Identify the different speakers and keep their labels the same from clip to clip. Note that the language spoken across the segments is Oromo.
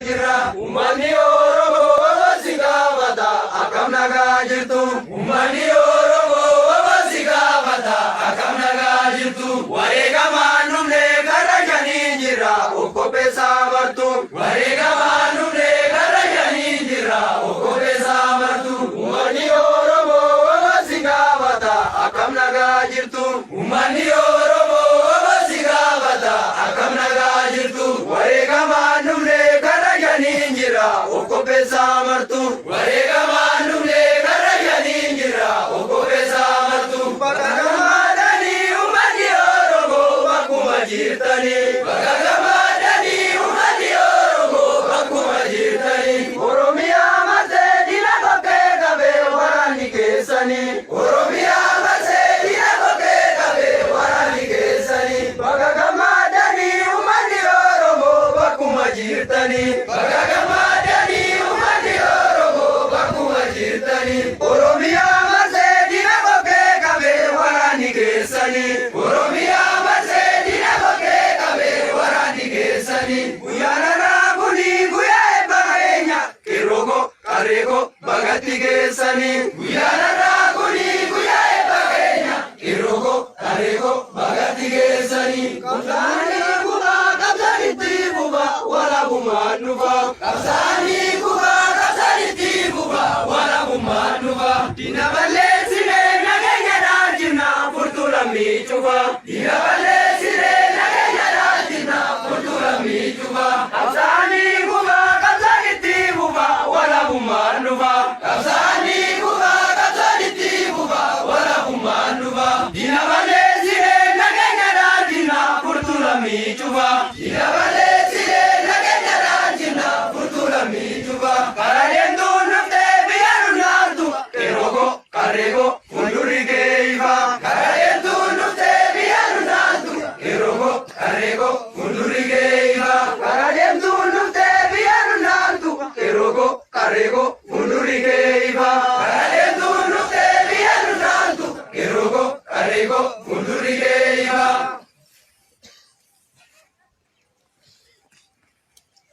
Speaker 1: Jirra. Uummanni Oromoo waba si gaafata akkam nagaa jirtu. Uummanni Oromoo waba si gaafata akkam nagaa jirtu. Wareegamaan dhumne karra shaniin jirra of qopheessaa martu. Wareegamaan dhumne karra shaniin jirra of qopheessaa martu. Uummanni Oromoo waba si gaafata akkam nagaa jirtu. Uummanni Oromoo waba si gaafata akkam nagaa jirtu. Wareegamaan dhumne karra shaniin jira of qopheessaa martu. Wareegamaan dhumne karra shaniin jira of qopheessaa martu. Bakka gammaadhanii uummanni Oromoo bakkuma jirtanii. Bakka gammaadhanii uummanni Oromoo bakkuma jirtanii. Oromiyaa marsee diina kokkee qabee waraanni keessanii. Oromiyaa marsee diina kokkee qabee waraanni keessanii. Bakka gammaadhanii uummanni Oromoo bakkuma jirtanii. Bakka gammaadhanii uummanni Oromoo bakkuma jirtanii. Oromiyaa marsee diina kokkee qabee waraanni keessanii. Oromiyaa marsee diina kokkee qabee waraanni keessanii. Guyyaan har'aa kuni guyyaa eebba keenya. Qeerroo qarree bagatti geessanii. Guyyaan har'aa kuni guyyaa eebba keenya. Qeerroo qarree bagatti geessanii. Qabsaanii kufaa qabsanitti fufa walaabummaan dhufa. Qabsaanii kufaa qabsanitti fufa walaabummaan dhufa. Diina balleessinee nageenya dhaalchifna furtuu lammii cufa. Diina balleessinee nageenya dhaalchifna furtuu lammii cufa. Qabsaanii kufaa qabsanitti fufa walaabummaan dhufa. Qabsaanii kufaa qabsanitti fufa walaabummaan dhufa. Diina balleessinee nageenya dhaalchifna furtuu lammii cufa. Diina balleessinee nageenya dhaalchifna furtuu lammii cufa. Karaa deemtuun dhuftee biyya dhumnaartu qeerroo qarree fuuldurri kee ifa. Karaa deemtuun dhuftee biyya dhumnaartu qeerroo qarree fuuldurri kee ifa. Karaa deemtuun dhuftee biyya dhumnaartu qeerroo qarree fuuldurri kee ifa. Karaa deemtuun dhuftee biyya dhumnaartu qeerroo qarree fuuldurri kee ifa.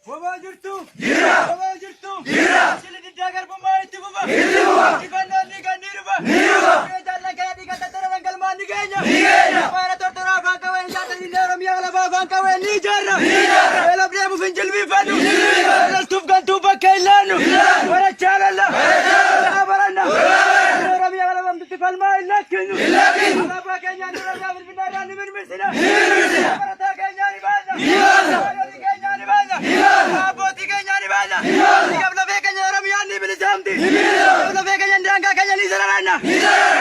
Speaker 2: Wabaa jirtu.
Speaker 1: Jira.
Speaker 2: Wabaa jirtu.
Speaker 1: Jira.
Speaker 2: Fincilli diddaa garbummaa itti fufa.
Speaker 1: Itti fufa.
Speaker 2: Injifannoon ni kan ni dhufa.
Speaker 1: Ni dhufa.
Speaker 2: Jaallan kana dhiiga tattararan galmaan ni geenya.
Speaker 1: Ni geenya.
Speaker 2: Faana tortoraa afaan qawween ijaarsa inni Oromiyaa lafaa afaan qawween ni ijaarra.
Speaker 1: Ni ijaarra.
Speaker 2: Beeloof deemuuf hin jilbiinfannu.
Speaker 1: Hin jilbiinfannu.
Speaker 2: Loltuuf gantuu bakka hin laannu.
Speaker 1: Hin laannu.
Speaker 2: Barachaa lalla.
Speaker 1: Barachaa lalla.
Speaker 2: Lolaa baranna.
Speaker 1: Lolaa baranna.
Speaker 2: Oromiyaa walabamtutti falmaa hin lakkinu.
Speaker 1: Hin lakkinu.
Speaker 2: Alaabaa keenyaan Oromiyaa Finfinneerraa ni mirmirsina.
Speaker 1: Ni mirmirsina.
Speaker 2: Barataa keenyaa ni baasna.
Speaker 1: Ni baasna.
Speaker 2: Haadholii keenyaa ni baasna.
Speaker 1: Ni baasna.
Speaker 2: Abbootii keenyaa ni baasna.
Speaker 1: Ni baasna.
Speaker 2: Dhiigaaf lafee keenya Oromiyaan ni bilisoomti.
Speaker 1: Ni bilisoomti.
Speaker 2: Dhiigaaf lafee keenya daangaa keenya ni sararanna.
Speaker 1: Ni sararanna.